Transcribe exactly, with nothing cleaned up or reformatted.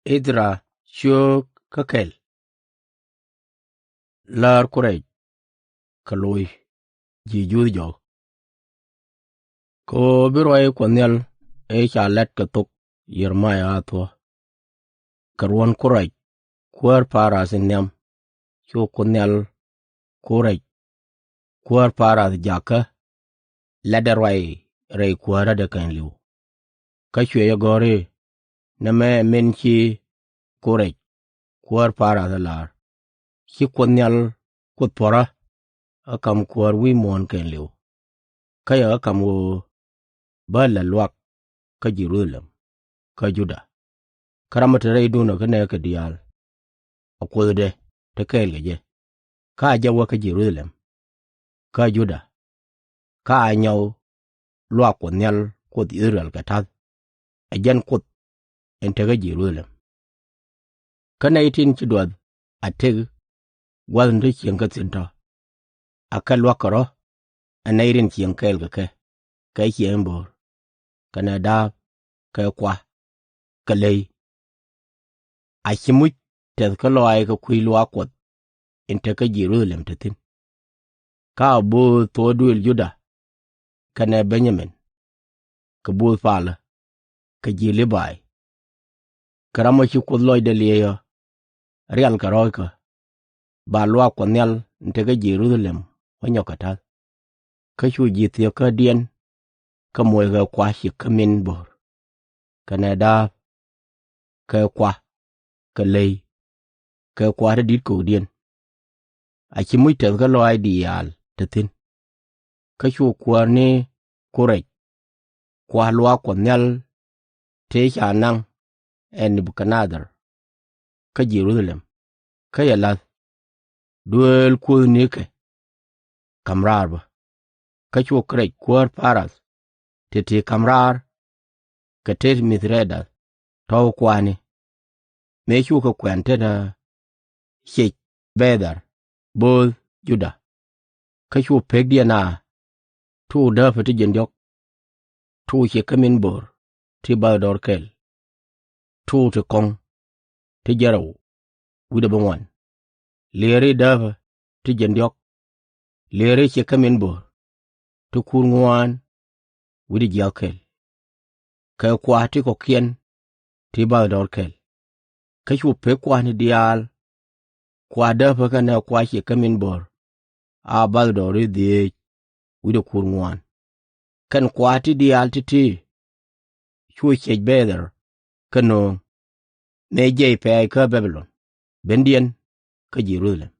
Ithra ciöök kä kɛl. Läär ku rɛc kɛ loc ji̱ Juudh jɔk. Kɛ ɣöö bi ruac Kuɔth Nhial ëë ca lat kɛ thok Yɛrmaya a thuɔ̱k. Kɛ ruɔ̱n ku rɛc kuäär Parath in nhiam, cu Kuoth Nhial ku rɛc kuäär Parath jakä latdɛ ruac rɛy kuäärädɛ kɛɛliw. Kä cuɛ jɛ gɔ̱r i̱, nɛmɛ ɛ min ci ku rɛc kuäär Parath ɛ lar, ci Kuoth Nhial Kuoth puɔ̱rä ɣä ka̱m kuäär wi̱i̱ muɔ̱ɔ̱n kɛɛliw. Kä cɛ ɣä ka̱m ɣöö bä la̱t luaak kä Jɛ-ru-tha-lɛm kä Juda. Kä ram mi te rɛydun ɛ kä nɛɛkɛ diaal, a Kuothdɛ te kɛɛl kɛ jɛ, kä a jɛ wä kä Jɛ-ru-tha-lɛm kä Juda, kä a nyɔw luaak Kuɔth Nhial Kuoth I-thɛ-rɛl kɛ ta̱th, ɛ jɛn Kuoth in te kä Jɛ-ru-tha-lɛm. Kä nɛy tin ci duath a tëk gua̱th in te cieŋ kä thi̱n tɔ̱, a kɛ lua̱k kɛ rɔ̱, ɛ nɛy tin cieŋ kɛɛl kɛ kɛ, kɛ ciɛŋ bo̱o̱r, kɛnɛ da̱a̱p, kɛ kua, kɛ ley. A ci muc tɛth kä lɔaac kɛ kui̱ luaak Kuɔth in te kä Jɛ-ru-tha-lɛm te thi̱n. Kä a bööth thuɔɔk duëël Juda kɛnɛ Bɛ-nyi-min, kɛ bööth palä, kɛ ji̱ Lii-bay, kɛ ram ɔ ci Kuoth lɔcdɛ liɛc ɔ, rial kɛ rɔ̱ɔ̱ckä, ba luaak Kuɔth Nhial in te kä Jɛ-ru-tha-lɛm wä nyɔk kɛ ta̱th. Kä cu ji̱ thieekädiɛn kä moc kɛ kua ciek kä min bo̱o̱r, kɛnɛ da̱a̱p, kɛ kua, kɛ ley, kɛ kua ti di̱t kökdiɛn. A ci muc tɛth kä lɔaac diaal te thi̱n. Kä cu kuäär ni ku rɛc kua luaak Kuɔth Nhial tëë ca naŋ ɛ Nɛb-kä-dhɛ̈r kä Jɛ-ru-tha-lɛm, kä cɛ la̱th, duëël kuäär nikɛ ka̱m raar bä. Kä cu kɛ rɛc kuäär Parath ti̱ti̱ ka̱m raar kɛ tet Mith-rɛ-dath tɔ̱ kua̱ni, mëë cukɛ kuɛn tetdä Cɛc-bɛ-dhar bööth Juda. Kä cu pekdiɛn a, tuuk dääpä ti jiɛn diɔ̱k, tuuk ciek kä min bo̱o̱r ti bathdɔɔr kɛl, tuuk ti kɔ̱ŋ ti jiɛn rɛw wi̱cdɛ bäŋuan, liɛɛri dääpä ti jiɛn diɔ̱k, liɛɛri ciek kä min bo̱o̱r ti kur ŋuaan wi̱cdɛ jiäk kɛl, kɛ kua ti kɔ̱kiɛn ti bathdɔɔr kɛl. Kä cu pek kua̱ni diaal, kua dääpä kɛnɛ kua ciek kä min bo̱o̱r, a bathdɔɔri dhieec wi̱cdɛ kur ŋuaan. Kɛn kua ti diaal ti̱ti̱ cu Cɛc-bɛ-dhar kɛ nööŋ, mëë jiɛc pɛ̈ɛ̈c kä Bɛ̈-bi-lɔn, bendiɛn kä Jɛ-ru-tha-lɛm.